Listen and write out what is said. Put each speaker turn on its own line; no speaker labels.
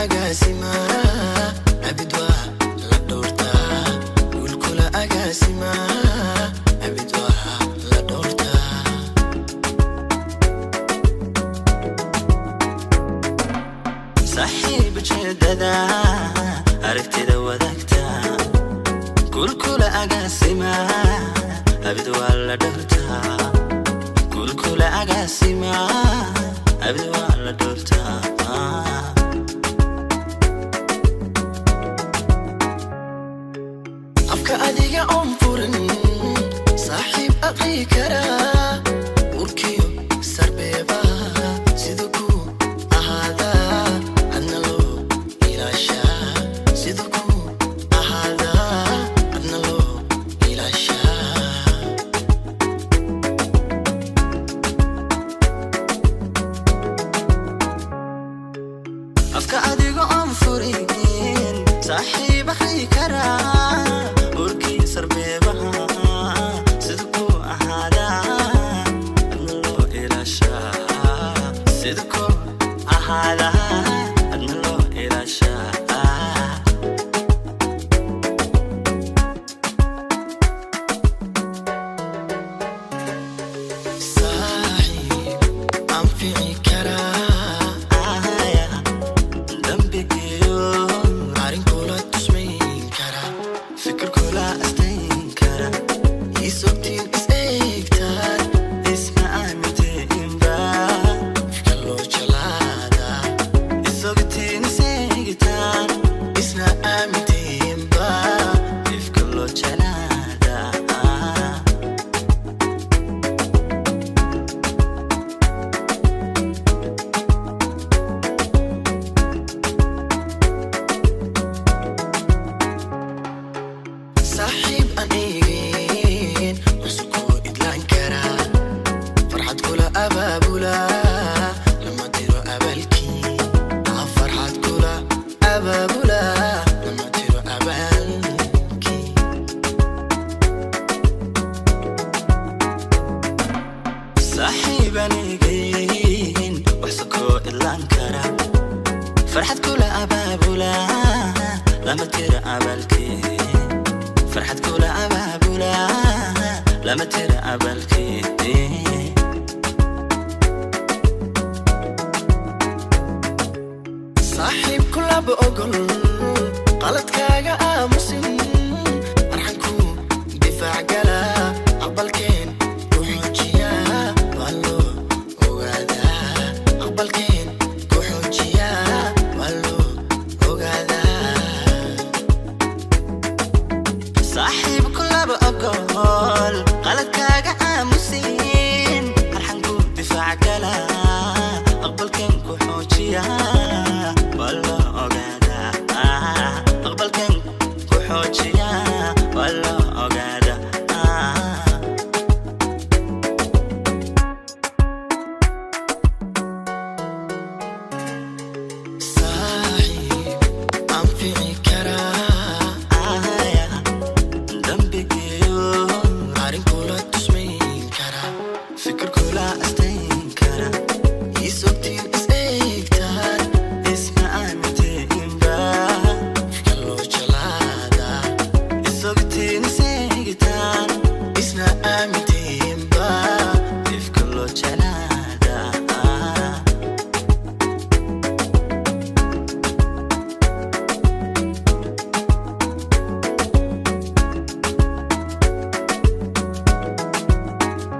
Agaasima abid waa la dhowrtaa, guulkula agaasima abid waa la dhowrtaa.
Saaxiib ujeedada aragtida wadaagta, kulkula agaasima abid waa la dhowrtaa, kulkula agaasima abid waa la dhowrtaa.
Afka adiga oon furin saaxiib aqrii karaa, urkiyo sarbeebaha sida ku ahaadaa adna loo ilaashaa, sida ku ahaadaa adna loo ilaashaa.
Afka adiga oon furin saaxiib akhrii karaa, urkii sarbeebaha sida ku ahaadaa adna loo ilaashaa, sida ku ahaadaa adna loo ilaashaa.
Saaxiib anfici karaa,
Aya, dambigiyo
arrinkula tusmayn karaa,
fikirkula astayn kara,
isogtiin is eegtaan,
isma aaminteynba,
ifka loo jalaadaa,
isogtiin iseegitaan,
isna aaminteenba,
ifka loo jeclaadaa.
Saaxiib aan eegeen cusubkuu idlaan karaa, farxad kula abaabulaa lama diro abaalkii. Ah, farxad kula abaabulaa lama diro abaalkii.
Saaxiib anigayn wax sokoo idlaan kara, farxad kula abaabula lama tira abaalkii, farxad kula abaabula lama tira abaalkii.
Saaxiib kulaba ogol qaladkaaga aamusin, arxanku difaac gala, aqbalkeen ku xoojiyaa waa loo ogaadaa, aqbalkeen ku xoojiyaa waa loo ogaadaa.
Saaxiib kulaba ogol qaladkaaga aamusin, arxanku difaac gala, aqbalkeen ku xoojiya waa loo ogaadaa, aqbalkeen ku xoojiya waa loo ogaadaa.
Saaxiib anfici karaa,
Aya, dambigiyo
arrinkula tusmayn karaa,
fikirkula astayn kara,
isogtiin is eegtaan,
isma aaminteynba,
ifka loo jalaadaa,
isogtiin.